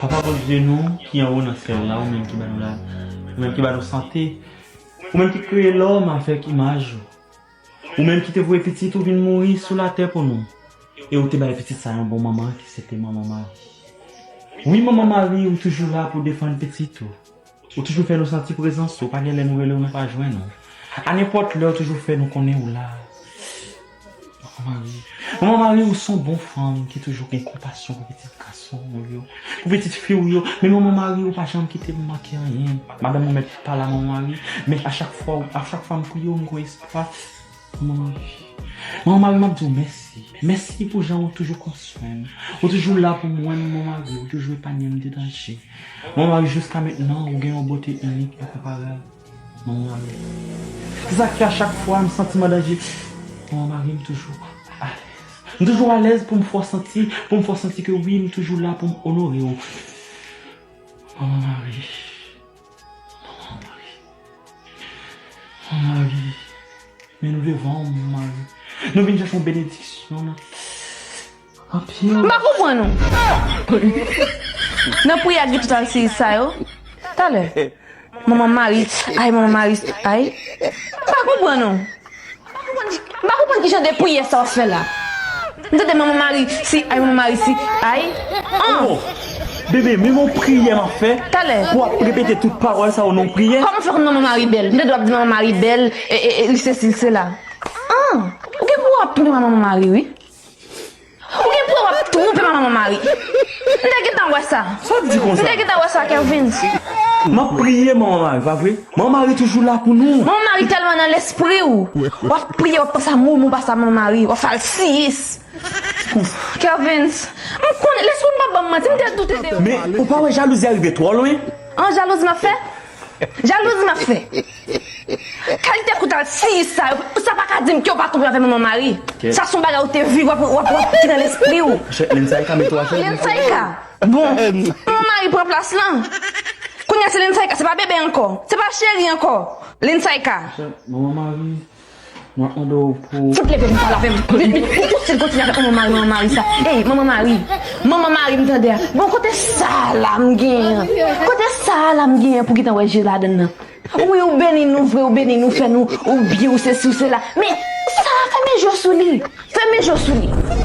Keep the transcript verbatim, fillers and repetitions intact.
Papa Bondye nou ki anwo nan syèl la, ou menm ki ba nou la, ou menm ki ba nou sante, ou menm ki kreye lòm avèk imaj ou, ou menm ki te voye pitit ou vin mouri sou latè pou nou, e ou te bay pitit sa yon bon manman ki se te Manman Mari. Wi, Manman Mari, ou toujou la pou defann pitit ou. Ou toujou fè nou santi prezans ou, pa gen lè nou rele w, nou pa jwenn ou. A nenpòt lè, ou toujou fè nou konnen ou la. Manman Mari. Manman Mari, ou se yon bon fanm ki toujou gen konpasyon pou pitit gason ou yo, pou pitit fi ou yo. Men Manman Mari, ou pa janm kite m manke anyen. Madanm ou mèt pa la, Manman Mari. Men a chak fwa, a chak fwa m priye w, m gen espwa. Manman Mari. Manman Mari, m ap di w mèsi. Mèsi pou jan ou toujou pran swen m. Ou toujou la pou mwen, Manman Mari. Ou toujou epanye m de danje. Manman Mari, jiska mentnan, ou gen yon bote inik, enkonparab. Manman Mari. Se sa k fè a chak fwa m santi m an danje, Manman Mari, m toujou alèz. M toujou alèz pou m fè w santi, pou m fè w santi ke wi, m toujou la pou m onore w. Manman Mari. Manman Mari. Manman Mari. Men nou devan w, Manman Mari. Nou vin chèche yon benediksyon nan. Anpil. M pa konprann ou. Nan priyè ak gen tout alsiyis sa yo. Talè. Manman Mari, ay Manman Mari, ay. M pa konprann ou. M pa konprann ki jan de priyè sa w ap fè la. M tande Manman Mari, si, ay Manman Mari, si, ay. An. Oh, bebe, men yon priyè m ap fè. Talè. Pou w ap repete tout pawòl sa yo nan yon priyè. Kòman fè konn Manman Mari bèl? M tande w ap di Manman Mari bèl, e, e, e, li sesi, li sela. An. Ou gen pou w ap tonbe Manman Mari, wi. Ou gen pou w ap twonpe Manman Mari. M te gentan wè sa. Sa w di konsa? M te gentan wè sa, Kervens. M ap priye Manman Mari, pa vre? Manman Mari toujou la pou nou. Manman Mari tèlman nan lespri w. W ap priye, w ap panse a mou, mou pase a Manman Mari. W ap fè alsiyis. Kervens, m konnen, lespri m p ap ban m manti, m te doute de ou. Men, ou pa wè jalouzi a rive twò lwen? An, jalouzi m ap fè? Jalouzi m ap fè. Kalite kout alsiyis sa yo, sa pa ka di m ke w pa twonpe avè Manman Mari. Sa se yon bagay ou te viv, w ap, w ap, w ap ki nan lespri w. Chè, Lensayka, mete w a chè. Lensayka. Bon, Manman Mari pran plas lan. Kounye a se Lensayka, se pa bebe ankò. Se pa cheri ankò. Lensayka. Chè, Manman Mari. Mwen ap mande w pou... Fout leve pou pale avè m. Vit, vit, vit, ou kontinye avèk Manman Mari, Manman Mari sa. Ey, Manman Mari. Manman Mari, m tande a. Bon, kote sa la m genyen? Kote sa la m genyen pou gentan wè je ladann nan? Wi, ou beni nou vre, ou beni nou, fè nou, ou byen, ou sesi, ou sela. Men, sa, fèmen je w sou li. Fèmen je w sou li.